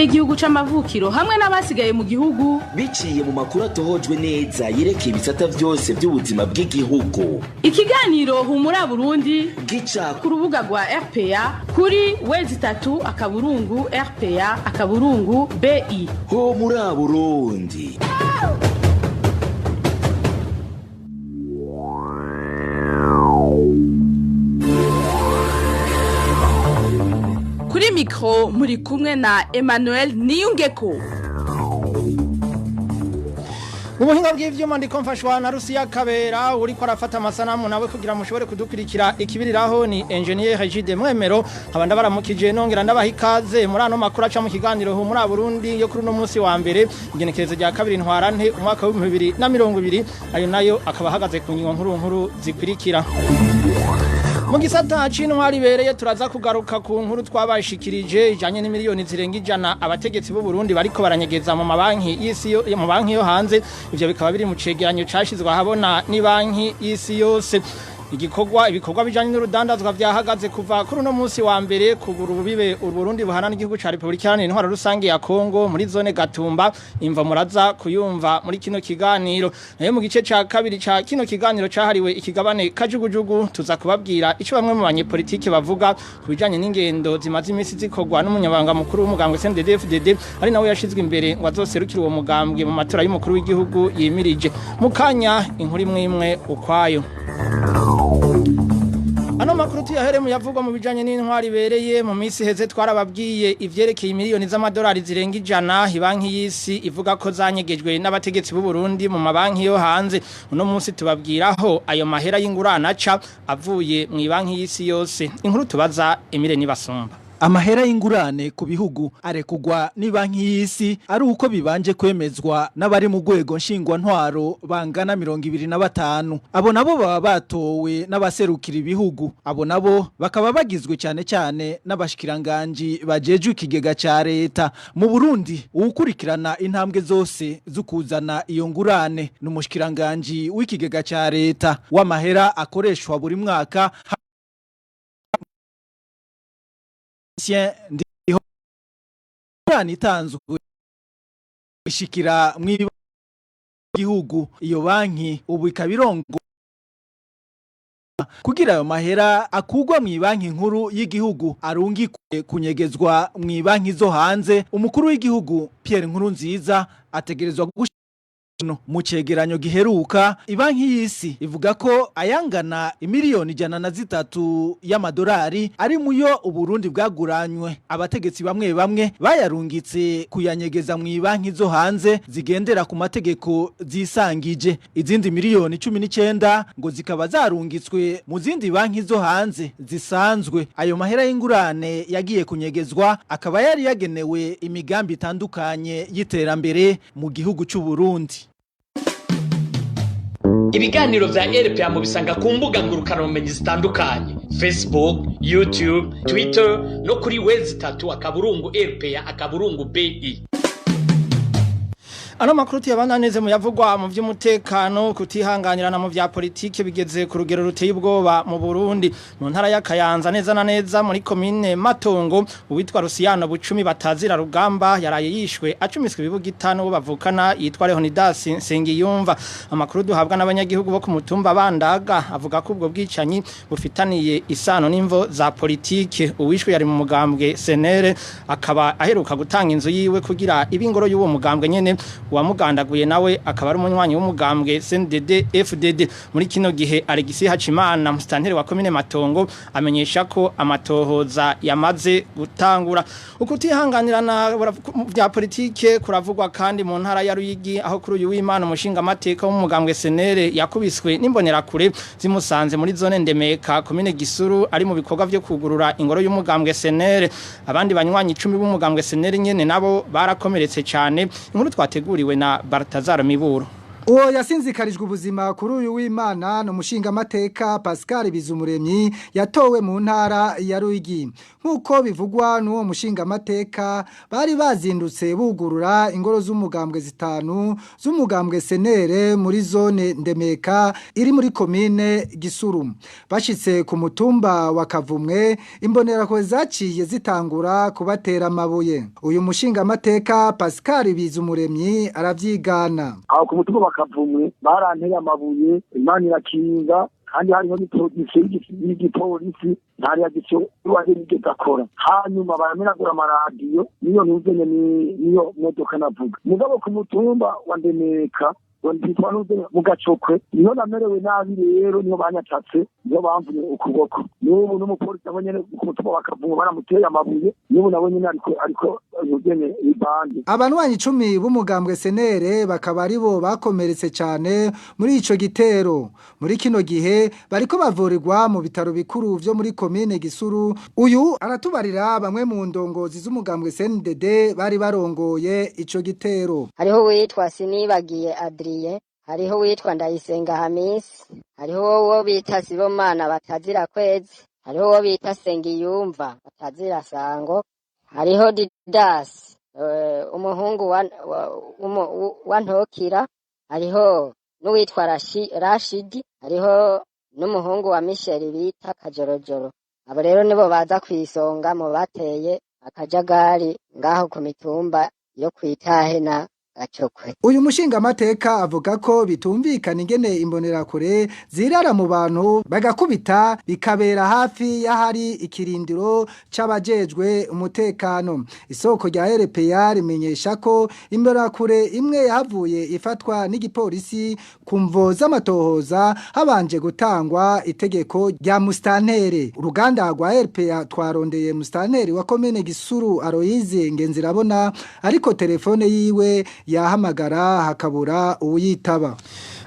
Y'igihugu c'amavukiro hamwe n'abasigaye mu gihugu. Biciye mu makuru atohojwe neza yerekeye ibisata vyose by'ubuzima bw'igihugu. Ikiganiro Humura Burundi gica ku rubuga rwa RPA kuri w3.rpa.bi. Ho muri Burundi. Kuri mikro muri kumwe na Emmanuel Niyungeko. Ubuhinga bw'ivyuma ndiko mfashwa na Rusiya Kabera, uriko arafata amasanamu nawe kugira mushobore kudukurikira ikibiriraho ni Engineer Regide Mwemero. Nkaba ndabaramukije, nongera ndabaha ikaze muri ano makuru aca mu kiganiro Humura Burundi yo kuri uno munsi wa mbere, igenekerezo rya 2 Ntwarante umwaka wa 2020. Ayo nayo akaba ahagaze ku ngingo nkuru nkuru zikurikira. Mu gisata c'intwari ibereye, turaza kugaruka ku nkuru twabashikirije ijanye n'imiliyoni zirenga 100 abategetsi b'u Burundi bariko baranyegeza mu mabanki y'isi yo mu banki yo hanze. Ivyo bikaba biri mu cegeranyo cashizwe ahabona ni Banki y'Isi Yose. Ibikorwa bijanye n'urudandazwa vyahagaze kuva kuri uno munsi wa mbere ku rubibe Uburundi buhana n'igihugu ca Republika Iharanira Intwaro Rusange ya Kongo muri zone Gatumba. Imva muraza kuyumva muri kino kiganiro. Nayo mu gice ca kabiri ca kino kiganiro cahariwe ikigabane kajugujugu, tuza kubabwira ico bamwe mu banyepolitike bavuga ku bijanye n'ingendo zimaze imisi zikorwa n'umunyabanga mukuru w'umugambwe CNDD-FDD, ari nawe yashizwe imbere ngo azoserukire uwo mugambwe mu matora y'umukuru w'igihugu yimirije. Mu kanya, inkuru imwe imwe ukwayo. Ano makuru tuyahere mu yavugwa mu bijanye n'intwari ibereye. Mu minsi heze twarababwiye ivyerekeye miliyoni z'amadolari zirenga 100 Ibanki y'Isi ivuga ko zanyegejwe n'abategetsi b'u Burundi mu mabanki yo hanze. Uno munsi tubabwiraho ayo mahera y'ingurane aca avuye mu Banki y'Isi Yose. Inkuru tubaza Emile Nibasumba. Amahera y'ingurane ku bihugu arekugwa ni Banki y'Isi ari uko bibanje kwemezwa n'abari mu rwego nshingwantwaro bangana 25. Abo nabo baba batowe n'abaserukira ibihugu. Abo nabo bakaba bagizwe cyane cyane n'abashikiranganji bajejwe ikigega ca leta. Mu Burundi, uwukurikirana intambwe zose z'ukuzana iyo ngurane ni umushikiranganji w'ikigega ca leta, w'amahera akoreshwa buri mwaka ndiho itanzwe ishikira mw'igihugu. Iyo banki ubu ikaba irongo kugira ayo mahera akugwa mu Banki Nkuru y'Igihugu arungikwe kunyegezwa mu banki zo hanze, umukuru w'igihugu Pierre Nkurunziza ategerezwa. Mu cegeranyo giheruka, Ibanki y'Isi ivuga ko ayangana imiliyoni 103 y'amadolari ari muyo Uburundi bwaguranywe, abategetsi bamwe bamwe bayarungitse kuyanyegeza mu banki zo hanze zigendera ku mategeko zisangije. Izindi miliyoni 19 ngo zikaba zarungitswe mu zindi banki zo hanze zisanzwe. Ayo mahera y'ingurane yagiye kunyegezwa akaba yari yagenewe imigambi itandukanye y'iterambere mu gihugu c'u Burundi. Ibiganiro vya RPA mubisanga ku mbuga ngurukanabumenyi zitandukanye: Facebook, YouTube, Twitter no kuri w3.rpa.bi. Ano makuru tuyabandaneze mu yavugwa mu vy'umutekano. Kutihanganirana mu vya politike bigeze ku rugero ruteye ubwoba mu Burundi. Mu ntara ya Kayanza, neza na neza muri komine Matongo, uwitwa Rusiano Bucumi batazira Rugamba yaraye yishwe acumiswe ibibugita n'uwo bavukana yitwa Leonidas Nsengiyumva. Amakuru duhabwa n'abanyagihugu bo ku mutumba Bandaga avuga ko ubwo bwicanyi bufitaniye isano n'imvo za politike. Uwishwe yari mu mugambwe CNL, akaba aheruka gutanga inzu yiwe kugira ibingoro y'uwo mugambwe nyene. Uwamugandaguye nawe akaba ari umunywanyi w'umugambwe CNDD FDD. Muri kino gihe, Alegisi Hacimana, mustanteri wa komine Matongo, amenyesha ko amatohoza yamaze gutangura. Ukutihanganirana bya politike kuravugwa kandi mu ntara ya Ruyigi, aho kuri uyu w'Imana umushinga amateka w'umugambwe CNL yakubiswe n'imbonerakure zimusanze muri zone Ndemeka, komine Gisuru, ari mu bikorwa vyo kugurura ingoro y'umugambwe CNL. Abandi banywanyi 10 b'umugambwe CNL nyene nabo barakomeretse cyane. Inkuru twateguriwe na Baltazar Miburo. Uwo yasinzikarijwe ubuzima kuri uyu w'Imana no mushinga mateka Pascal Bizumuremyi yatowe mu ntara ya Ruyigi. Nkuko bivugwa n'uwo mushinga mateka, bari bazindutse bugurura ingoro z'umugambwe zitanu z'umugambwe Senere muri zone Ndemeka iri muri komine Gisuru. Bashitse ku mutumba wa Kavumwe, imbonerakure zaciye zitangura kubatera amabuye. Uyu mushinga mateka Pascal Bizumuremyi aravyigana. Aho ku mutumba bakavumwe baranteye amabuye, Imana irakinga, kandi hariho n'ipolisi y'igipolisi ntari yagico waje nigeze akora. Hanyuma baramenagura amaradiyo niyo ntuzenye niyo modoka navuga. Mugabo ku mutumba wa Ndemeka mu Gacokwe niho namerewe nabi, rero niho banyatatse, niho bamvunye ukuboko. N'ubu n'umupolisi nabo nyene ku mutumba bakavumwe baramuteye amabuye, n'ubu nabo nyene ariko ntuzenye ibandi. Abanwanyi 10 b'umugambwe Senere bakaba aribo bakomeretse cyane muri ico gitero. Muri kino gihe bariko bavurirwa mu bitaro bikuru vyo muri komine Gisuru. Uyu aratubarira bamwe mu ndongozi z'umugambwe CNDD bari barongoye ico gitero. Hariho uwitwa Sinibagiye Adrien, hariho uwitwa Ndayisenga Hamisi, hariho uwo bita Sibomana batazira kwezi, hariho uwo bita Sengiyumva batazira Sango, hariho Didas umuhungu wa Ntokira, hariho n'uwitwa Rashidi, hariho n'umuhungu wa Michel bita Kajorojoro. Abo rero nibo baza kwisonga mu bateye akajagari ngaho ku mitumba yo kwitahe na Gacokwe. Uyu mushinga mateka avuga ko bitumvikana ingene imbonerakure zirara mu bantu bagakubita bikabera hafi y'ahari ikirindiro c'abajejwe umutekano. Isoko rya RPA rimenyesha ko imbonerakure imwe yahavuye ifatwa n'igipolisi ku mvo z'amatohoza habanje gutangwa itegeko rya mustantere. Uruganda rwa RPA twarondeye mustantere wa komine Gisuru Aloyize Ngenzirabona, ariko telefone yiwe yahamagara hakabura uwuyitaba.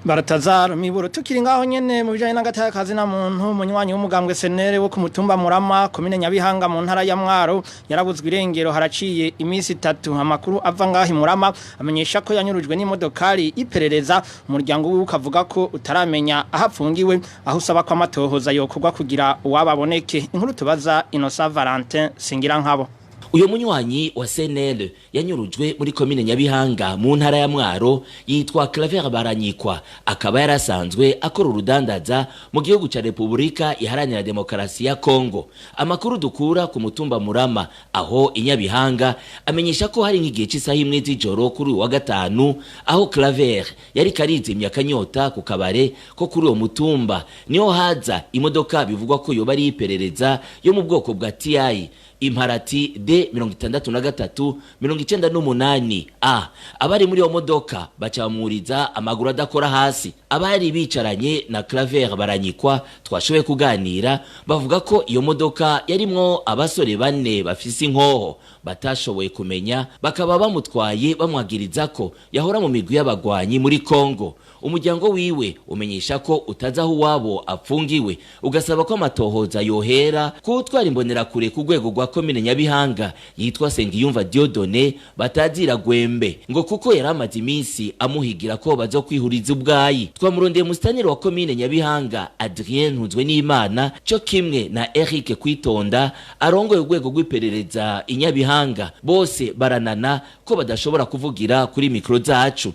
Baratazara miburo tukiri ngaho nyene mu bijanye n'agatakazi na muntu, munywanyi w'umugambwe Senere wo ku mutumba Murama komine Nyabihanga mu ntara ya Mwaro yarabuzwe irengero haraciye iminsi 3. Amakuru ava ngaho Murama amenyesha ko yanyurujwe n'imodokari iperereza. Umuryango wiwe ukavuga ko utaramenya ahapfungiwe, aho usaba ko amatohoza yokorwa kugira uwababoneke. Inkuru tubaza Innocent Valentin Singira nkabo. Uyo munywanyi wa CNL yanyurujwe muri komine Nyabihanga mu ntara ya Mwaro yitwa Claver Baranyikwa, akaba yarasanzwe akora urudandaza mu gihugu ca Republika Iharanira Demokarasi ya Kongo. Amakuru dukura ku mutumba Murama aho inyabihanga amenyesha ko hari nk'igihe c'isaha imwe z'ijoro kuri uyu wa gatanu, aho Claver yari karizimya akanyota ku kabare ko kuri uwo mutumba, niho haza imodoka bivugwa ko yoba ari iperereza yo mu bwoko bwa TI imparati D 63 98 A. Abari muri iyo modoka bacamuriza amaguru adakora hasi. Abari bicaranye na Claver Baranyikwa twashoboye kuganira bavuga ko iyo modoka yarimwo abasore bane bafise inkoho batashoboye kumenya, bakaba bamutwaye bamwagiriza ko yahora mu migwi y'abagwanyi muri Kongo. Umuryango wiwe umenyesha ko utaza aho uwabo apfungiwe, ugasaba ko amatohoza yohera kutwara imbonerakure ku rwego rwa komine Nyabihanga yitwa Sengiyumva Diodone batazira Gwembe, ngo kuko yaramaze iminsi amuhigira ko bazokwihuriza ubwayi. Twamurondeye mustanire wa komine Nyabihanga Adrien Ntunzwe n'Imana cyo kimwe na Eric Kwitonda arongoye urwego rw'iperereza inyabihanga, bose baranana ko badashobora kuvugira kuri mikro zacu.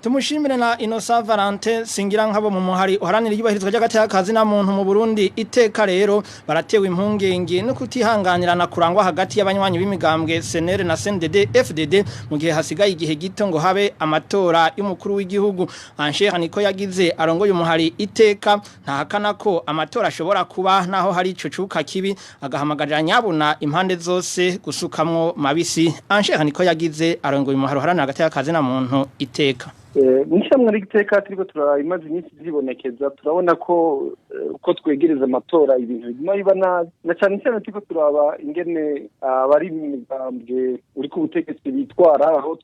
Tumushimire na Innocent Valentin Singira nkabo mu muhari uharanira iyubahirizwa ry'agateka na muntu mu Burundi iteka. Rero baratewe impungenge no kutihanganirana kurangwa hagati y'abanywanyi b'imigambwe CNL na CNDD FDD mu gihe hasigaye igihe gito ngo habe amatora y'umukuru w'igihugu. Anshere niko yagize arongoye umuhari iteka ntahakana ko amatora ashobora kuba naho hari ico cuka kibi, agahamagarira nyabuna impande zose gusukamwo mabisi. Anshere niko yagize arongoye umuhari uharanira agateka na muntu iteka. Mw'ishyirahamwe ry'iteka turiko turaimaze iminsi zibonekeza, turabona ko uko twegereza amatora ibintu biguma biba nabi, na cyane cyane turiko turaba ingene abari mu migambwe uri ku butegetsi bitwara, aho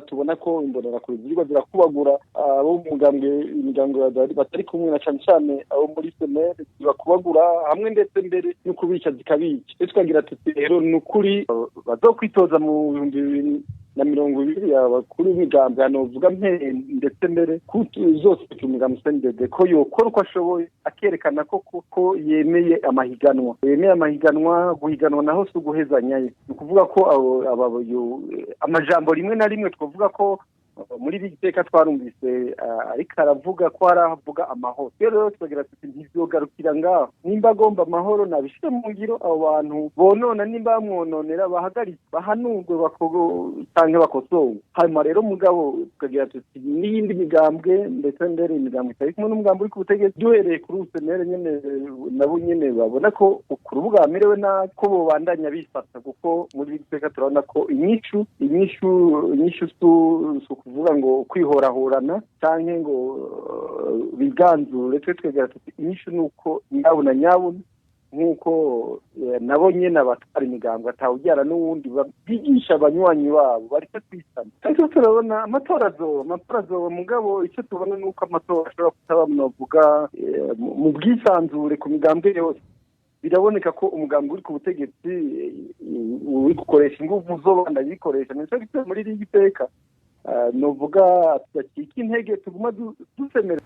tubona ko imbonerakure ziriko zirakubagura abo mu mugambwe imiryango batari kumwe, na cyane cyane abo muri CNL zibakubagura hamwe ndetse mbere no kubica zikabica. Rero tukagira tuti rero ni ukuri bazokwitoza mu 120 abakuru b'imigambwe novuga ndetse mbere zose umugambi CNDD ko yokora uko ashoboye akerekana ko yemeye amahiganwa, guhiganwa naho si uguhezanyayo. Ni ukuvuga ko amajambo rimwe na rimwe twavuga ko muri iri teka twarumvise ariko aravuga ko aravuga amahoro. Rero tubagira tuti ntibyogarukira ngaho, nimba agomba amahoro nabishire mu ngiro, abo bantu bonona nimba bamwononera bahagarike, bahanurwe canke bakosowe. Hanyuma rero mugabo tukagira tuti n'iyindi migambwe ndetse mbere imigambwe itari kumwe n'umugambi uri ku butegetsi, duhereye kuri usenere nyene nabo nyene babona ko ku rubuga bamerewe nabi, ko bobandanya bifata, kuko muri iri teka turabona ko inyishu kuvuga ngo kwihorahorana canke ngo biganzure. Twe twegera tuti inyishu nuko nyabuna nyabuna nkuko nabo nyene abatwara imigambwe atawubyara n'uwundi bigisha abanywanyi babo bariko twisana. Ariko turabona amatora azoba, mugabo icyo tubona nuko amatora ashobora kutaba novuga mu bwisanzure ku migambwe yose. Biraboneka ko umugambi uri ku butegetsi uri gukoresha inguvu zobanda yikoresha, nico gituma muri iri teka novuga tudacika intege, tuguma dusemera.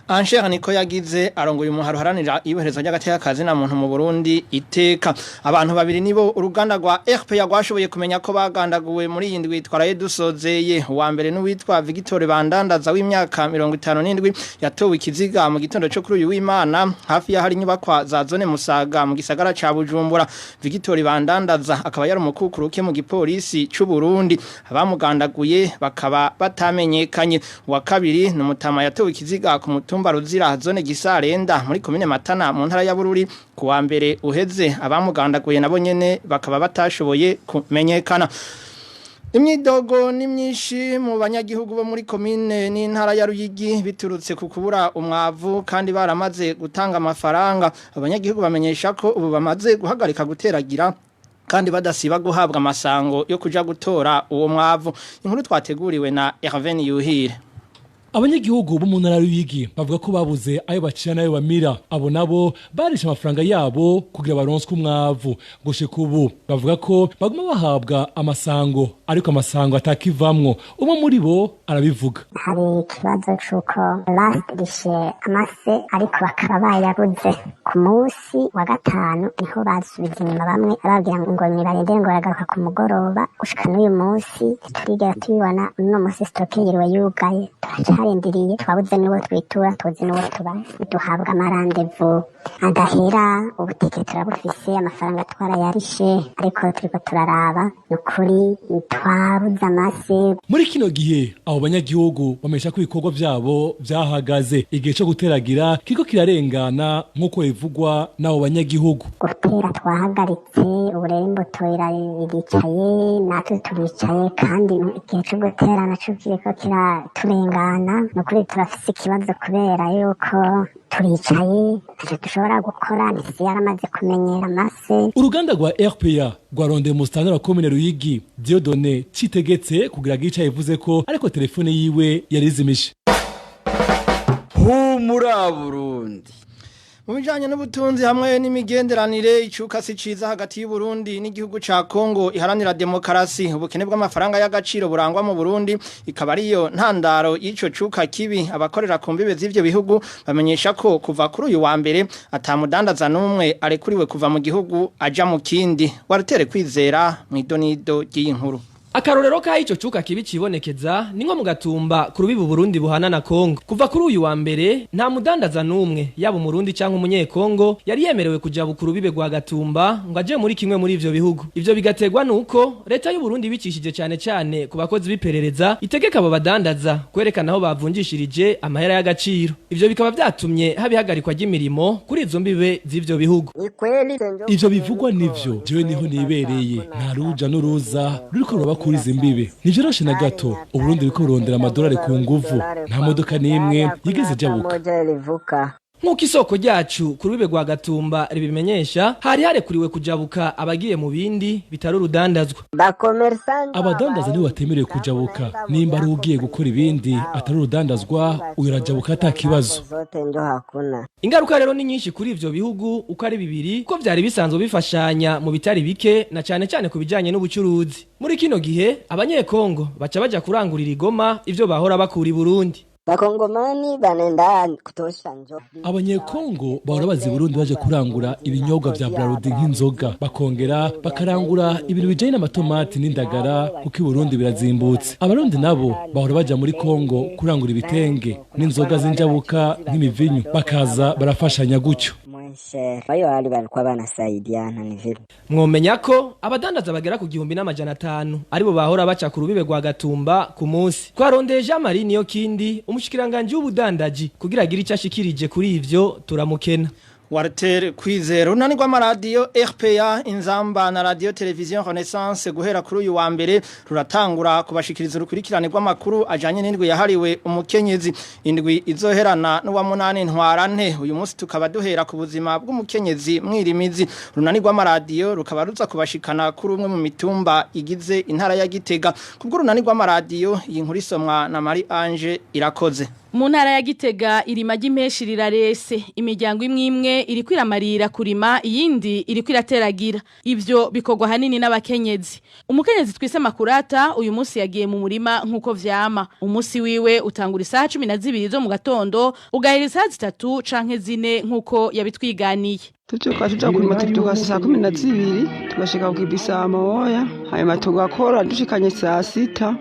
Anshere niko yagize arongoye umuharo haranira iboherezwa ry'agateka kazi na muntu mu Burundi iteka. Abantu babiri nibo uruganda rwa RPA rwashoboye kumenya ko bagandaguwe muri iyi ndwi twaraye dusozeye. Uwa mbere n'uwitwa Victor Bandandaza w'imyaka 57 yatowe ikiziga mu gitondo cyo kuri uyu w'Imana hafi ya hari inyubakwa za zone Musaga mu gisagara ca Bujumbura. Victor Bandandaza akaba yari umukukuruke mu gipolisi c'u Burundi, abamugandaguye bakaba batamenyekanye. Uwa kabiri ni umutama yatowe ikiziga ku mutumba Ruzira zone Gisarenda muri komine Matana mu ntara ya Bururi kuwa mbere uheze, abamugandaguye nabo nyene bakaba batashoboye kumenyekana. Imyidogo ni myinshi mu banyagihugu bo muri komine n'intara ya Ruyigi biturutse ku kubura umwavu kandi baramaze gutanga amafaranga. Abanyagihugu bamenyesha ko ubu bamaze guhagarika guteragira kandi badasiba guhabwa amasango yo kuja gutora uwo mwavu. Inkuru twateguriwe na Hervé Yuhire. Abanyagihugu bo mu ntara y'Ruyigi bavuga ko babuze ayo bacira nayo bamira. Abo nabo barisha amafaranga yabo kugira baronswe umwavu. Gushika ubu bavuga ko baguma bahabwa amasango ariko amasango atakivamwo. Umwe muri bo arabivuga. Hari ikibazo c'uko barishe amase ariko bakaba bayabuze. Ku munsi wa gatanu niho basubiza inyuma bamwe bababwira ngo nibarinde ngo baragaruka ku mugoroba. Gushika n'uyu munsi turigera tubibona. Uno munsi stoke yiriwe yugaye, turacarindiriye, twabuze n'uwo twitura, tuzi n'uwo tubaye. Duhabwa amarandevu adahera, ubutike turabufise, amafaranga twarayarishe, ariko turiko turaraba nukuri twabuze amase. Muri kino gihe abo banyagihugu bamesha ko ibikorwa vyabo vyahagaze, igihe co guteragira kiriko kirarengana nk'uko bivugwa n'abo banyagihugu. Gutera twahagaritse, ubu rero imbuto iricaye, natwe turicaye, kandi igihe co gutera naco kiriko kiraturengana. Nukuri turafise ikibazo kubera yuko turicaye ntacyo dushobora gukora, ntisi yaramaze kumenyera amase. Uruganda rwa RPA rwarondeye umusitanteri wa komine Ruyigi Dieudonné Citegetse kugira gica yivuze ko ariko telefone yiwe yarizimije. Humura Burundi. Mu bijanye n'ubutunzi hamwe n'imigenderanire, icuka si ciza hagati y'u Burundi n'igihugu ca Kongo iharanira demokarasi. Ubukene bw'amafaranga y'agaciro burangwa mu Burundi ikaba ariyo ntandaro y'ico cuka kibi. Abakorera ku mbibe z'ivyo bihugu bamenyesha ko kuva kuri uyu wa mbere atamudandaza n'umwe arekuriwe kuva mu gihugu aja mu kindi. Warutere Kwizera mw'idonido ry'iyi nkuru. Akarorero ka ico cuka kibi cibonekeza ni nko mu Gatumba ku rubibu Burundi buhana na Kongo. Kuva kuri uyu wa mbere nta mudandaza n'umwe yaba umurundi canke umunyekongo yari yemerewe kuja ku rubibe rwa Gatumba ngo aje muri kimwe muri ivyo bihugu. Ivyo bigaterwa nuko leta y'u Burundi bicishije cane cane ku bakozi b'iperereza itegeka abo badandaza kwerekana aho bavunjishirije amahera y'agaciro. Ivyo bikaba vyatumye haba ihagarikwa ry'imirimo kuri izo mbibe z'ivyo bihugu. Ivyo bivugwa nivyo, jewe niho nibereye, nta ruja n'uruza ruriko ruraba kuri izi mbibe. Ntivyoroshe na gato. Uburundi buriko burondera amadolari ku nguvu, nta modoka n'imwe yigeze ijabuka. Nk'uko isoko ryacu ku rubibe rwa Gatumba ribimenyesha, hari harekuriwe kujabuka abagiye mu bindi bitari urudandazwa. Abadandaza nibo batemerewe kujabuka. Nimba ari ugiye gukora ibindi atari urudandazwa, uyu arajabuka ata kibazo. Ingaruka rero ni nyinshi kuri ivyo bihugu uko ari bibiri, ko vyari bisanzwe bifashanya mu bitari bike na cane cane ku bijanye n'ubucuruzi. Muri kino gihe abanyekongo baca baja kurangurira igoma ivyo bahora bakura i Burundi. Bakongomani banenda kutosha njo. Abanyekongo bahora baza i Burundi baje kurangura ibinyobwa vya Brarudi nk'inzoga, bakongera bakarangura ibintu bijanye n'amatomati n'indagara kuko i Burundi birazimbutse. Abarundi nabo bahora baja muri Kongo kurangura ibitenge n'inzoga z'injabuka nk'imivinyu, bakaza barafashanya gutyo. Kwa hiyo hali walikuwa wanasaidiana ni vile. Mwomenya ko abadandaza bagera ku 1500 aribo bahora baca ku rubibe rwa Gatumba ku munsi. Twarondeye Jean Marie Niyokindi, umushikiranganje w'ubudandaji, kugira agire ico ashikirije kuri ivyo, turamukena. Walter Kwizera. Urunani rw'amaradiyo RPA Inzamba na Radio Television Renaissance guhera kuri uyu wa mbere ruratangura kubashikiriza urukurikirane rw'amakuru ajanye n'indwi yahariwe umukenyezi, indwi izoherana n'uwa munani ntwarante. Uyu munsi tukaba duhera ku buzima bw'umukenyezi mwirimizi. Urunani rw'amaradiyo rukaba ruza kubashikana kuri umwe mu mitumba igize intara ya Gitega. Kubwo urunani rw'amaradiyo, iyi nkuru isomwa na Marie Ange Irakoze. Mu ntara ya Gitega irima ry'impeshi rirarese, imiryango imwe imwe iriko iramarira kurima, iyindi iriko irateragira. Ivyo bikorwa hanini n'abakenyezi. Umukenyezi twise Makurata uyu munsi yagiye mu murima nk'uko vyama. Umunsi wiwe utangura isaha 12 zo mu gatondo ugahera isaha 3 canke 4 nk'uko yabitwiganiye. Tuvyuka tuja kurima, tuvyuka saa 12 tugashika ku saa 1, hanyuma tugakora dushikanye saa 6,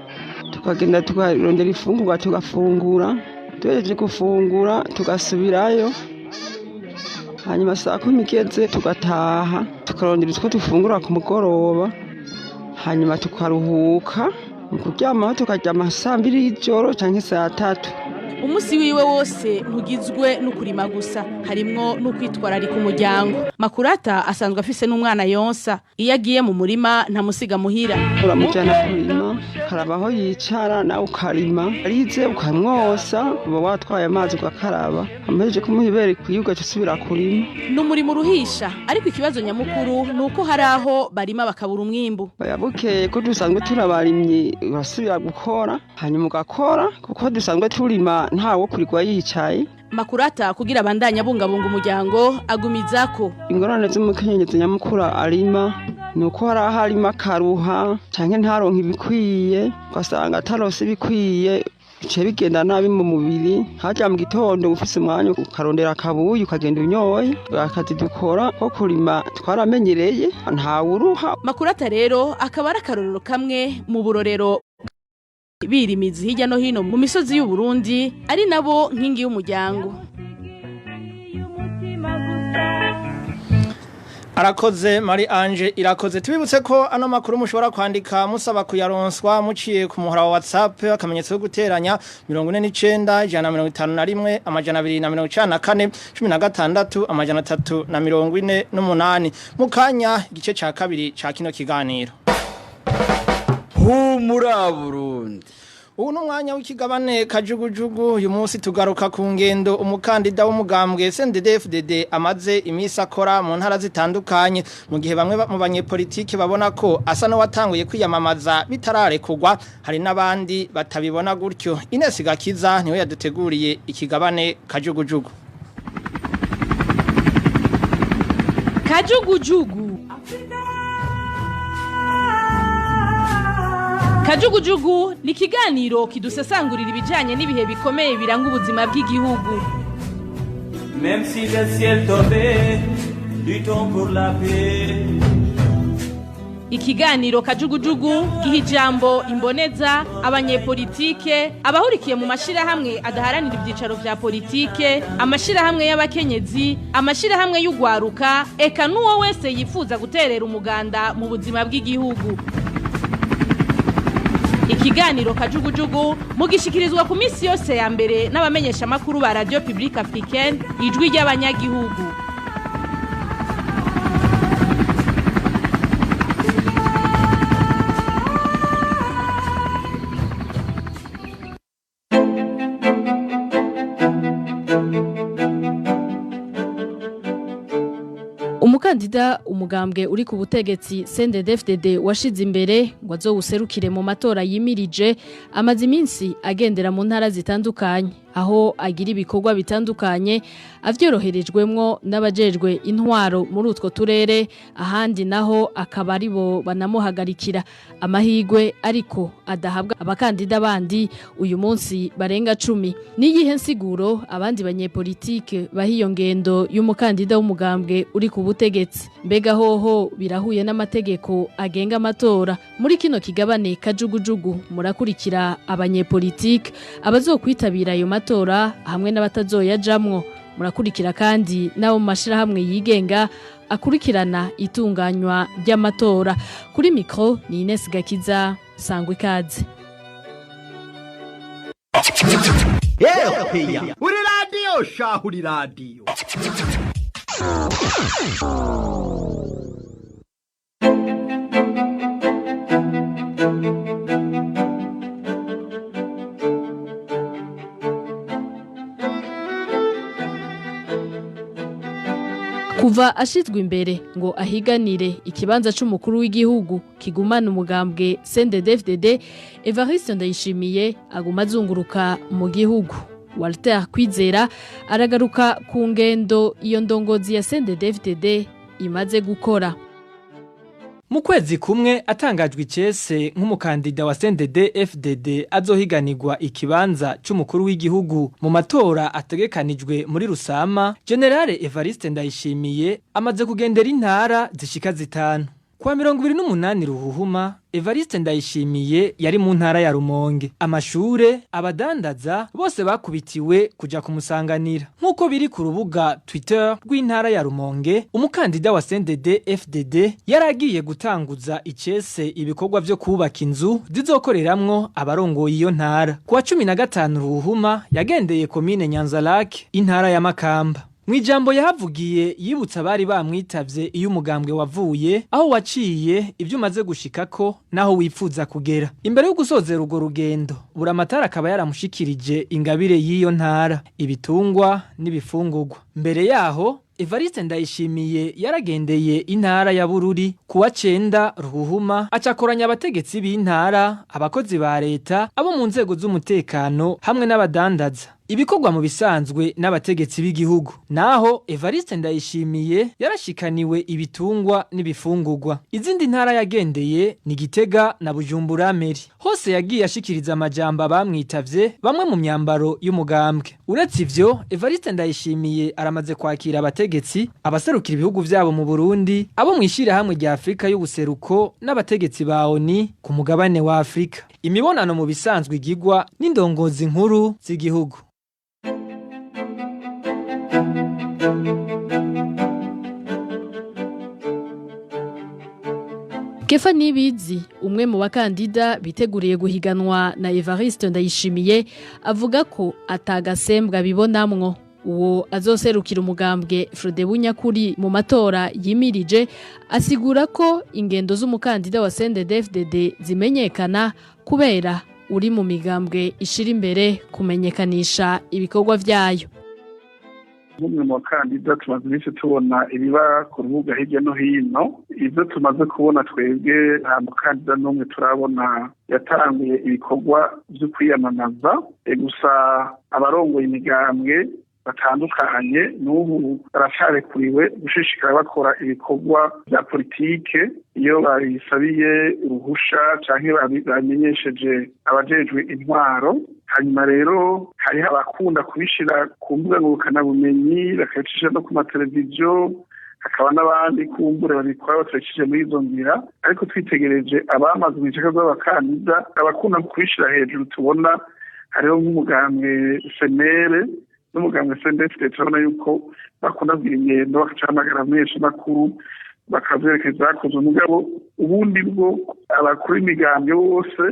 tukagenda tukarondera ifungurwa tugafungura. Tuhejeje gufungura tugasubirayo, hanyuma saa 10 igeze tugataha tukarondera utwo dufungura ku mugoroba, hanyuma tukaruhuka mu kuryamaho, tukaryama saa 2 y'ijoro canke saa 3. Umusi wiwe wose ntugizwe n'ukurima gusa, harimwo n'ukwitwararika umuryango. Makurata asanzwe afise n'umwana yonsa. Iyo agiye mu murima ntamusiga muhira. Uramujana kurima, ukaraba aho yicara nawe ukarima, arize ukamwosa, uba watwaye amazi ugakaraba, amuhejeje kumuha ibere ikwiye ugaca usubira kurima. Ni umurimo uruhisha, ariko ikibazo nyamukuru ni uko hari aho barima bakabura umwimbu. Bukeye ko dusanzwe turabarimyi, urasubira gukora, hanyuma ugakora kuko dusanzwe turima ntawo kurigwa yicaye. Makurata kugira abandanye abungabunga umuryango agumizako. Ingorane z'umukenyezi nyamukuru arima ni uko hari aho arima akaruha canke ntaronke ibikwiye, ugasanga atarose ibikwiye bice bigenda nabi mu mubiri. Harya mu gitondo ufise umwanya ukarondera akabuye ukagenda unyoye. Akazi dukora ko kurima twaramenyereye, ntawuruha. Makurata rero akaba ari akarorero kamwe mu burorero birimizi hirya no hino mu misozi y'u Burundi, ari nabo nkingi y'umuryango. Arakoze Marie Ange Irakoze. Tubibutse ko ano makuru mushobora kwandika musaba kuyaronswa muciye ku muhora wa WhatsApp, akamenyetso ko guteranya 49 151 294 16 348. Mu kanya igice ca kabiri ca kino kiganiro. Humura Burundi. Ubu ni umwanya w'ikigabane kajugujugu. Uyu munsi tugaruka ku ngendo umukandida w'umugambwe CNDD-FDD amaze iminsi akora mu ntara zitandukanye, mu gihe bamwe mu banyepolitike babona ko asa n'uwatanguye kwiyamamaza bitararekugwa, hari n'abandi batabibona gutyo. Ines Gakiza niwe yaduteguriye ikigabane kajugujugu. Kajugujugu. Kajugujugu ni ikiganiro kidusesangurira ibijanye n'ibihe bikomeye biranga ubuzima bw'igihugu. Même si le ciel tombait, luttons pour la paix. Ikiganiro kajugujugu giha ijambo imboneza, abanyepolitike, abahurikiye mu mashirahamwe adaharanira ivyicaro vya politike, amashirahamwe y'abakenyezi, amashirahamwe y'ugwaruka, eka n'uwo wese yifuza guterera umuganda mu buzima bw'igihugu. Ikiganiro kajugujugu mugishikirizwa ku minsi yose ya mbere n'abamenyesha makuru ba Radio Publique Africaine, ijwi ry'abanyagihugu. Umukandida umugambwe uri ku butegetsi CNDD-FDD washize imbere ngo azowuserukire mu matora yimirije amaze iminsi agendera mu ntara zitandukanye aho agira ibikorwa bitandukanye avyoroherejwemwo n'abajejwe intwaro muri utwo turere, ahandi naho akaba aribo banamuhagarikira. Amahigwe ariko adahabwa abakandida bandi uyu munsi barenga 10. Niyihe nsiguro abandi banyepolitike bahiyo ngendo y'umukandida w'umugambwe uri ku butegetsi? Mbega hoho birahuye n'amategeko agenga amatora? Muri kino kigabane kajugujugu murakurikira abanyepolitike abazokwitabira ayo matora hamwe n'abatazoyajamwo. Murakurikira kandi nabo mu mashirahamwe yigenga akurikirana itunganywa ry'amatora. Kuri mikro ni Ines Gakiza, sangwa ikaze. Uri radiyo shahu, uri radiyo. Kuva ashizwe imbere ngo ahiganire ikibanza c'umukuru w'igihugu kigumana umugambwe CNDD-FDD, Evariste Ndayishimiye aguma azunguruka mu gihugu. Walter Kwizera aragaruka ku ngendo iyo ndongozi ya CNDD-FDD imaze gukora. Mu kwezi kumwe atangajwe icese nk'umukandida wa CNDD FDD azohiganirwa ikibanza c'umukuru w'igihugu mu matora ategekanijwe muri Rusama, Generale Evariste Ndayishimiye amaze kugendera intara zishika 5. Kwa 28 Ruhuhuma, Evariste Ndayishimiye yari mu ntara ya Rumonge. Amashure, abadandaza bose bakubitiwe kuja kumusanganira. Nkuko biri ku rubuga Twitter rw'intara ya Rumonge, umukandida wa CNDD FDD yaragiye gutanguza icese ibikorwa vyo kubaka inzu zizokoreramwo abarongoye iyo ntara. Kuwa 15 Ruhuhuma yagendeye komine Nyanza-Lac, intara ya Makamba. Mwijambo yahavugiye yibutsa abari bamwitavye iyo umugambwe wavuye, aho waciye, ibyo umaze gushikako naho wifuza kugera. Imbere yo gusozera urwo rugendo, Buramatari akaba yaramushikirije ingabire y'iyo ntara, ibitungwa n'ibifungurwa. Mbere yaho Evariste Ndayishimiye yaragendeye intara ya Bururi kuwa 9 Ruhuhuma, acakoranya abategetsi b'intara, abakozi ba leta, abo mu nzego z'umutekano hamwe n'abadandaza. Ibikorwa mu bisanzwe n'abategetsi b'igihugu. Naho Evariste Ndayishimiye yarashikaniwe ibitungwa n'ibifungurwa. Izindi ntara yagendeye ni Gitega na Bujumbura Meri. Hose yagiye ashikiriza amajambo bamwitavye bamwe mu myambaro y'umugambwe. Uretse ivyo, Evariste Ndayishimiye aramaze kwakira abategetsi, abaserukira ibihugu vyabo mu Burundi, abo mwishira hamwe rya Afrika y'ubuseruko n'abategetsi ba ONU ku mugabane wa Afrika. Imibonano mu bisanzwe igigwa n'indongozi nkuru z'igihugu. Kefa Nibizi, umwe mu bakandida biteguriye guhiganwa na Evariste Ndayishimiye, avuga ko atagasembwa bibonamwo. Uwo azoserukira umugambwe Frodebu Nyakuri mu matora yimirije asigura ko ingendo z'umukandida wa CNDD-FDD zimenyekana kubera uri mu migambwe ishira imbere kumenyekanisha ibikorwa vyayo. Nk'umwe mu bakandida tumaze iminsi tubona ibiba ku rubuga hirya no hino. Ibyo tumaze kubona twebwe, nta mukandida n'umwe turabona yatanguye ibikorwa byo kwiyamamaza. Gusa abarongoye imigambwe batandukanye n'ubu baracarekuriwe gushishikara bakora ibikorwa bya politike iyo babisabiye uruhusha canke bamenyesheje abajejwe intwaro. Hanyuma rero hariho abakunda kubishira ku mbuga ngurukanabumenyi, bakabicisha no ku mateleviziyo, hakaba n'abandi kumbure babikora batabicishije muri izo nzira. Ariko twitegereje abamaze mu ishyaka ry'abakandida, abakunda kubishira hejuru tubona hariho nk'umugambwe senere n'umugambwe CNDD-FDD, turabona yuko bakunda kugira ingendo bakacahamagara menshi makuru bakavyerekeza bakoze. Umugabo ubundi bwo abakuru imigambwe bose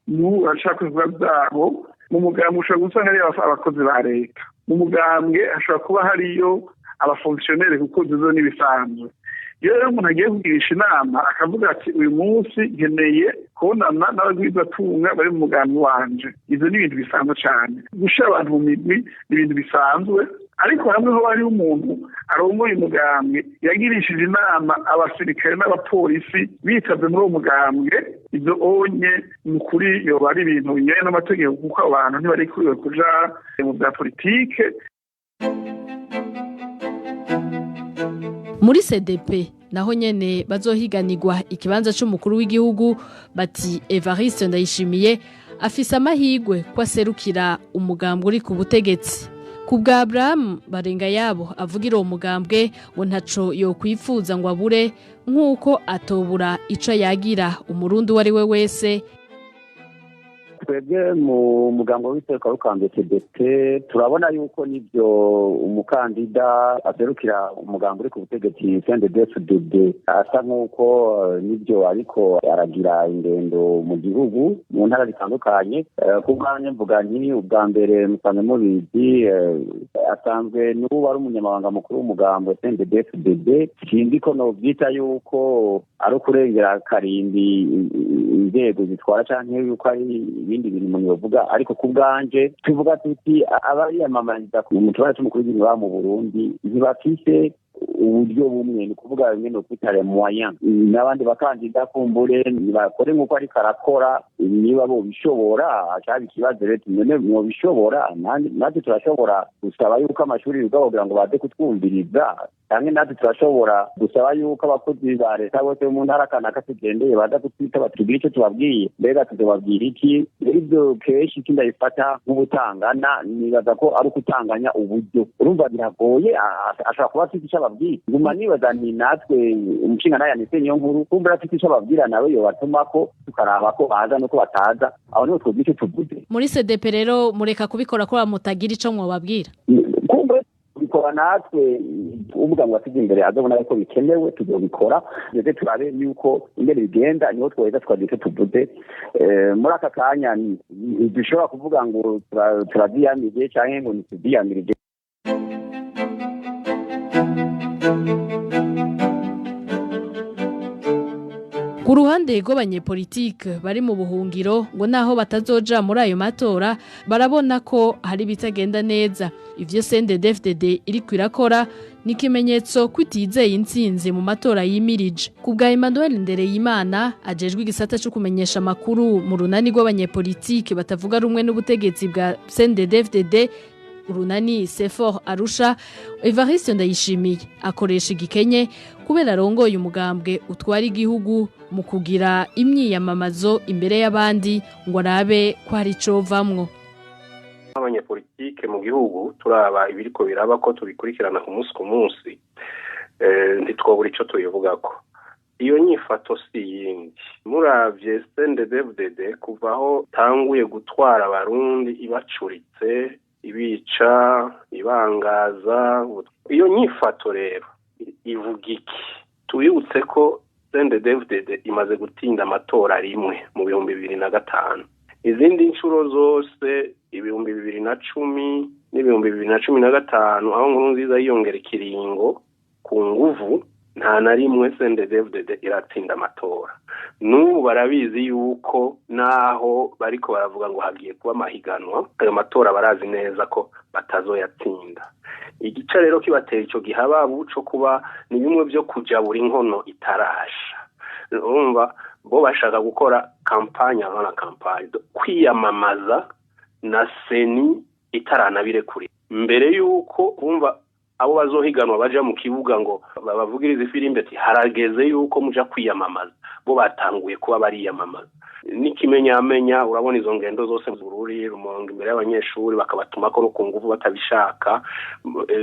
n'ubu barashaka ibikorwa vyabo. Mu mugambwe ushobora gusanga hariyo abakozi ba leta, mu mugambwe hashobora kuba hariyo abafonctionnaire, kuko izo n'ibisanzwe. Iyo rero umuntu agiye kugirisha inama akavuga ati uyu munsi nkeneye kubonana n'abagwizatunga bari mu mugambi wanje, ivyo ni ibintu bisanzwe cane. Gushira abantu mu migwi ni ibintu bisanzwe. Ariko hamwe ho hariho umuntu arongoye umugambwe yagirishije inama abasirikare n'abapolisi bitavye muri uwo mugambwe, ivyo onye ni ukuri yoba ari ibintu binyuranye n'amategeko, kuko abo bantu ntibarikuriwe kuja mu vya politike. Muri CDP naho nyene bazohiganirwa ikibanza c'umukuru w'igihugu, bati Evariste Ndayishimiye afise amahigwe ko aserukira umugambwe uri ku butegetsi. Ku bwa Abraham barenga yabo avugira uwo mugambwe, ngo ntaco yokwifuza ngo abure, nk'uko atobura ico yagira umurundi uwo ari we wese. Twebwe mu mugambo w'iteka rukambye CDP turabona yuko nibyo umukandida aserukira umugambo uri ku butegetsi CNDD-FDD asa nk'uko nibyo ariko aragira ingendo mu gihugu mu ntara zitandukanye. Ku bwanjye mvuga nti ubwa mbere musanzwe mubizi, asanzwe n'ubu ari umunyamabanga mukuru w'umugambo CNDD-FDD. Sinzi ko novyita yuko ari ukurengera karimbi inzego zitwara canke yuko ari ibindi bintu umuntu yovuga, ariko ku bwanje tuvuga tuti abariyamamariza mu kibanza c'umukuru w'igihugu mu Burundi ntibafise uburyo bumwe, ni ukuvuga bimwe no kwita les moyens. N'abandi bakandida kumbure ntibakore nk'uko ariko arakora, niba bobishobora caba ikibazo. Rero none mwobishobora, natwe turashobora gusaba yuko amashuri yuga kugira ngo baze kutwumviriza, canke natwe turashobora gusaba yuko abakozi ba leta bose bo mu ntara kanaka tugendeye baza kutwita batubwire ico tubabwiye. Mbega tuzobabwira iki? Rero ivyo kenshi sindabifata nk'ubutangana, nibaza ko ari ukutanganya uburyo. Urumva biragoye, ashobora kuba afite ico ababwira. Nguma nibaza nti natwe umushinga nayo yanise niyo nkuru, kumbura afite ico ababwira nawe yobatumako tukaraba ko baza nuko bataza, aho niho twobwira ico tuvuze. Muri CDP rero mureka kubikora ko mutagira ico mwobabwira. Kumbura tubikora natwe uvuga ngo asize imbere azobona ko bikenewe, tuzobikora ndetse turabe yuko ingene bigenda, niho twoheza tukagira ico tuvuze. Muri aka kanya ntidushobora kuvuga ngo turavyiyamirije canke ngo ntituvyiyamirije. Ku ruhande rw'abanyepolitike bari mu buhungiro, ngo naho batazoja muri ayo matora barabona ko hari bitagenda neza. Ivyo CNDD-FDD iriko irakora ni ikimenyetso ko itizeye intsinzi mu matora yimirije. Ku bwa Emmanuel Ndereyimana ajejwe igisata co kumenyesha amakuru mu runani rw'abanyepolitike batavuga rumwe n'ubutegetsi bwa CNDD-FDD, urunani Sefor Arusha, Evariste Ndayishimiye akoresha igikenye kubera arongoye umugambwe utwara igihugu mu kugira imyiyamamazo imbere y'abandi ngo arabe ko hari icovamwo. Abanyepolitike mu gihugu turaba ibiriko biraba ko tubikurikirana ku munsi ku munsi, ntitwobura ico tubivugako. Iyo nyifato si yindi. Muravye CNDD-FDD kuva aho tanguye gutwara abarundi ibacuritse, ibica, ibangaza. Iyo nyifato rero ivuga iki? Tubibutse ko CNDD-FDD imaze gutinda amatora rimwe mu 2005. Izindi nshuro zose 2010 n'2015 aho Nkurunziza yiyongera ikiringo ku nguvu, nta na rimwe CNDD-FDD iratsinda amatora. N'ubu barabizi yuko naho bariko baravuga ngo hagiye kuba amahiganwa, ayo matora barazi neza ko batazoyatsinda. Igice rero kibatera ico gihababu co kuba ni bimwe vyo kujabura inkono itarasha. Urumva bo bashaka gukora kampanye avant la campagne, kwiyamamaza na seni itaranabirekure mbere yuko bumva abo bazohiganwa baja mu kibuga ngo babavugirize ifirimbi ati harageze yuko muja kwiyamamaza. Bo batanguye kuba bariyamamaza. N'ikimenyamenya urabona izo ngendo zose Bururi, Rumonge imbere y'abanyeshuri bakabatuma ko no ku nguvu batabishaka,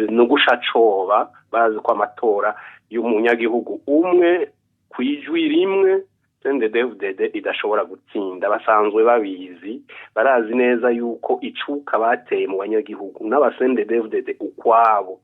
no gushacoba bazi ko amatora y'umunyagihugu umwe kwijwi rimwe CNDD-FDD idashobora gutsinda. Basanzwe babizi, barazi neza yuko icuka bateye mu banyagihugu n'aba CNDD-FDD ukwabo,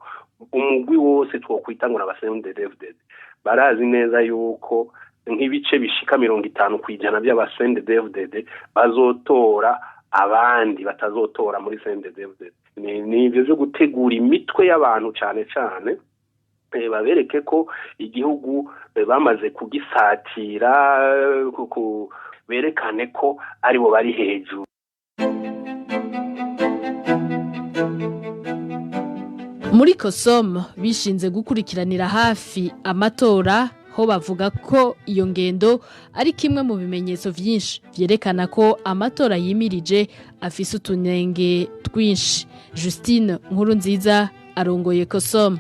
umugwi wose twokwita ngo n'aba CNDD-FDD, barazi neza yuko nk'ibice bishika 50% by'aba CNDD-FDD bazotora abandi batazotora muri CNDD-FDD. Ni ivyo vyo gutegura imitwe y'abantu cane cane babereke ko igihugu bamaze kugisatira, berekane ko aribo bari hejuru. Muri Kosom bishinze gukurikiranira hafi amatora, ho bavuga ko iyo ngendo ari kimwe mu bimenyetso vyinshi vyerekana ko amatora yimirije afise utunenge twinshi. Justine Nkurunziza arongoye Kosom.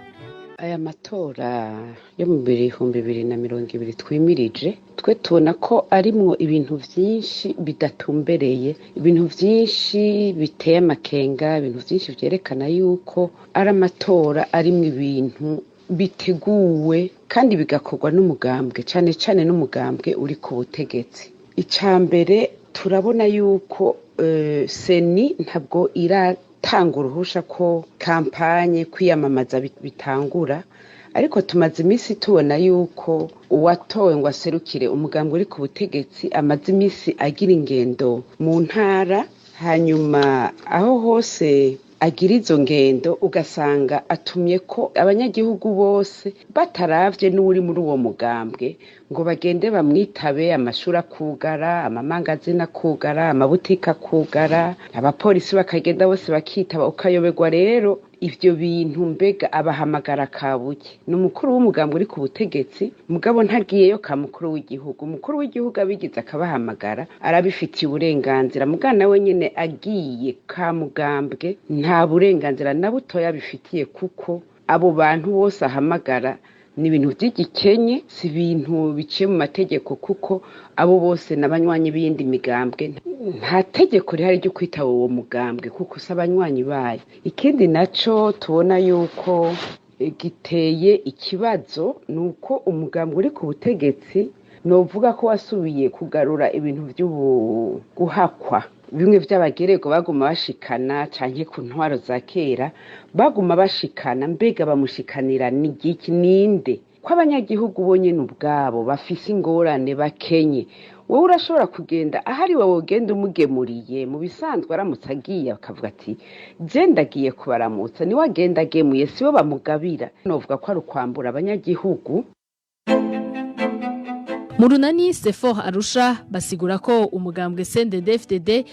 Aya matora yo mu 2020 twimirije, twe tubona ko arimwo ibintu vyinshi bidatumbereye, ibintu vyinshi biteye amakenga, ibintu vyinshi vyerekana yuko ari amatora arimwo ibintu biteguwe kandi bigakorwa n'umugambwe, cane cane n'umugambwe uri ku butegetsi. Ica mbere, turabona yuko CENI ntabwo iratanga uruhusha ko campagne, kwiyamamaza, bitangura, ariko tumaze iminsi tubona yuko uwatowe ngo aserukire umugambwe uri ku butegetsi amaze iminsi agira ingendo mu ntara. Hanyuma aho hose agira izo ngendo, ugasanga atumye ko abanyagihugu bose, bataravye n'uri muri uwo mugambwe, ngo bagende bamwitabe. Amashuri akugara, amamangazini akugara, amabutike akugara, abapolisi bakagenda bose bakitaba. Ukayoberwa rero ivyo bintu, mbega abahamagara kabuke? Ni umukuru w'umugambwe uri ku butegetsi, mugabo ntagiyeyo ka mukuru w'igihugu. Umukuru w'igihugu abigize akabahamagara, arabifitiye uburenganzira, mugabo nawe nyene agiye ka mugambwe nta burenganzira na butoya abifitiye, kuko abo bantu bose ahamagara ni ibintu vy'igikenye, si ibintu biciye mu mategeko, kuko abo bose n'abanywanyi b'iyindi migambwe. Nta tegeko rihari ryo kwitaba uwo mugambwe, kuko si abanywanyi bayo. Ikindi naco tubona yuko giteye ikibazo ni uko umugambwe uri ku butegetsi, novuga ko wasubiye kugarura ibintu vy'uguhakwa, bimwe vy'abagererwa baguma bashikana, canke ku ntwaro za kera baguma bashikana. Mbega bamushikanira ni igiki? Ninde ko abanyagihugu bonyene ubwabo bafise ingorane, bakenye? Wowe urashobora kugenda ahari, wowe ugenda umugemuriye. Mu bisanzwe aramutse agiye akavuga ati: "Je ndagiye kubaramutsa", niwe agenda agemuye, sibo bamugabira. Novuga ko ari ukwambura abanyagihugu. Mu runani Sefor Arusha basigura ko umugambwe CNDD-FDD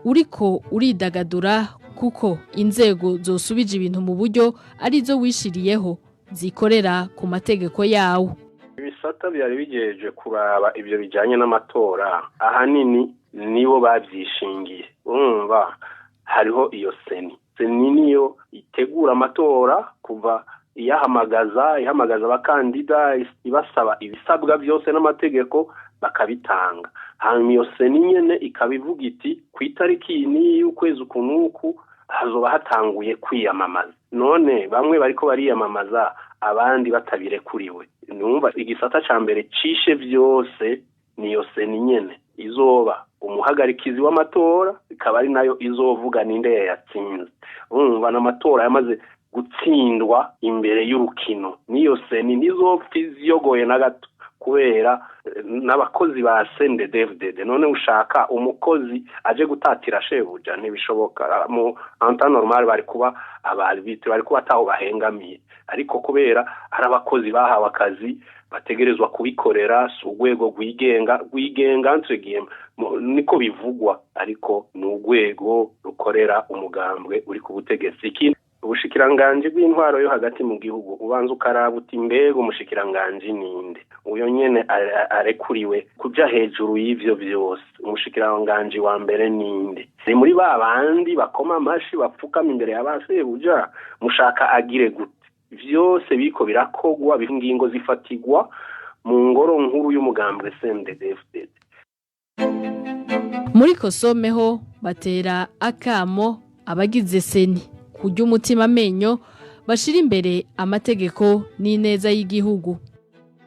uriko uridagadura, kuko inzego zosubije ibintu mu buryo arizo wishiriyeho, zikorera ku mategeko yawo. Ibisata byari bigejeje kuraba ibyo bijyanye n'amatora, ahanini nibo babyishingiye. Urumva hariho iyo CENI. CENI niyo itegura amatora, kuva iyahamagaza, ihamagaza abakandida, ibasaba ibisabwa byose n'amategeko, bakabitanga. Hanyuma iyo CENI nyene ikaba ivuga iti: "Ku itariki iyi n'iyi y'ukwezi uku n'uku hazoba hatanguye kwiyamamaza." None bamwe bariko bariyamamaza, abandi batabirekuriwe. Numva igisata ca mbere cishe vyose niyo CENI nyene izoba umuhagarikizi w'amatora, ikaba ari nayo izovuga ninde yayatsinze. Urumva n'amatora yamaze gutsindwa imbere y'urukino. Niyo CENI ntizopfa iziyogoye na gato, kubera n'abakozi ba CNDD-FDD. None ushaka umukozi aje gutatira shebuja? Ntibishoboka. Mu en temps normal bari kuba aba arbitres, bari kuba ataho bahengamiye, ariko kubera ari abakozi bahawe akazi bategerezwa kubikorera, si urwego rwigenga. Rwigenga entre guillemets niko bivugwa, ariko ni urwego rukorera umugambwe uri ku butegetsi. Ikindi, ubushikiranganji bw'intwaro yo hagati mu gihugu, ubanza ukaraba uti: "Mbega umushikiranganji ninde?" Uyo nyene arekuriwe kuja hejuru y'ivyo vyose, umushikiranganji wa mbere ninde? Ni muri ba bandi bakoma amashi, bapfukama imbere ya ba sebuja? Mushaka agire gute? Vyose biriko birakogwa, ingingo zifatigwa mu ngoro nkuru y'umugambwe CNDD-FDD. Muri Kosomeho batera akamo abagize CENI kurya umutima amenyo, bashira imbere amategeko n'ineza y'igihugu.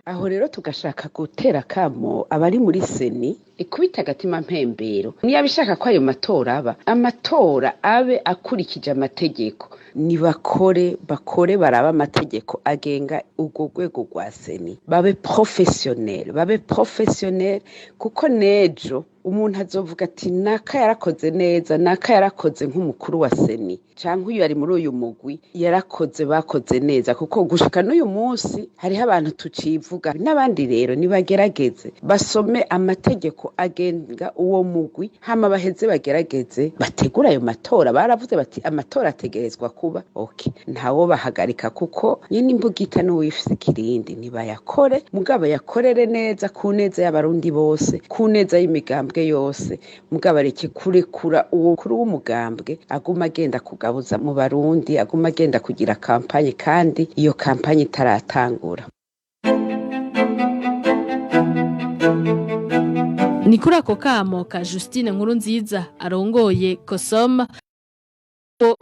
Aho rero tugashaka gutera akamo abari muri CENI ikubita agatima mpembero. Niyo abishaka ko ayo matora aba, amatora abe akurikije amategeko. Nibakore, bakore, barabe amategeko agenga urwo rwego rwa CENI, babe professionnel, babe professionnel, kuko nejo Umuntu azovuga ati naka yarakoze neza, naka yarakoze nk'umukuru wa CENI, canke uyu ari muri uyu mugwi yarakoze, bakoze neza. Kuko gushika n'uyu munsi hariho abantu tucivuga. N'abandi rero nibagerageze basome amategeko agenga uwo mugwi, hama baheze bagerageze bategure ayo matora. Baravuze bati amatora ategerezwa kuba, okay, ntawo bahagarika, kuko nyene imbugita n'uwifise ikirindi. Nibayakore, mugabo yakorere neza, ku neza y'Abarundi bose, ku neza y'imigambwe yose. Mugabo areke kurekura uwo kuri w'umugambwe aguma agenda kugabuza mu Barundi, aguma agenda kugira kampanye kandi iyo kampanye itaratangura. Ni kuri ako kamo ka Justine Nkurunziza arongoye Kosom ko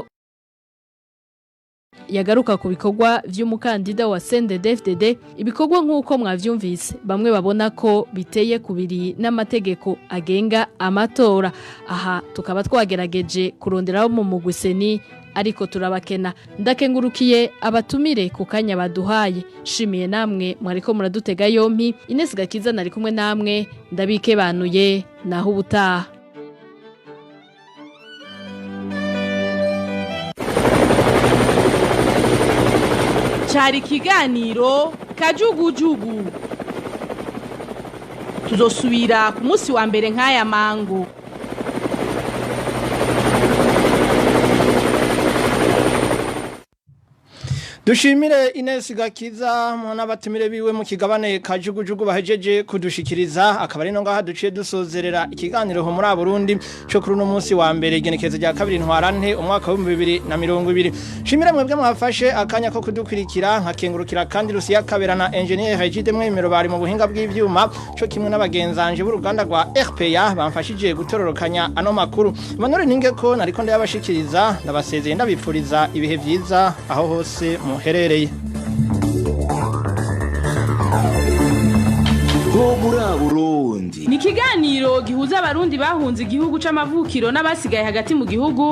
yagaruka ku bikorwa vy'umukandida wa CNDD-FDD, ibikorwa nk'uko mwavyumvise bamwe babona ko biteye kubiri n'amategeko agenga amatora. Aha tukaba twagerageje kuronderaho mu mugwi CENI, ariko turabakena. Ndakengurukiye abatumire ku kanya baduhaye, shimiye namwe mwariko muradutega yompi. Ines Gakiza nari kumwe namwe, ndabikebanuye naho ubutaha. Cari ikiganiro Kajugujugu. Tuzosubira ku munsi wa mbere nk'aya mango. Dushimire Ines Gakiza n'abatumire biwe mu kigabane Kajugujugu bahejeje kudushikiriza. Akaba ari no ngaha duciye dusozerera ikiganiro ho muri Burundi cyo kuri uno munsi wa mbere, igenekerezo rya 2 Ntwarante umwaka wa 2020. Shimire mwebwe mwafashe akanya ko kudukurikira, nkakengurukira kandi Lucia Kabera na Engineer Regide Mwemero bari mu buhinga bw'ivyuma, cyo kimwe n'abagenzanje b'uruganda rwa RPA bamfashije gutororokanya ano makuru. Emmanuel Ninge ko nariko ndayabashikiriza, ndabasezeye ndabipfuriza ibihe vyiza aho hose muherereye. Ho muri Burundi Ni ikiganiro gihuza Abarundi bahunze igihugu c'amavukiro n'abasigaye hagati mu gihugu.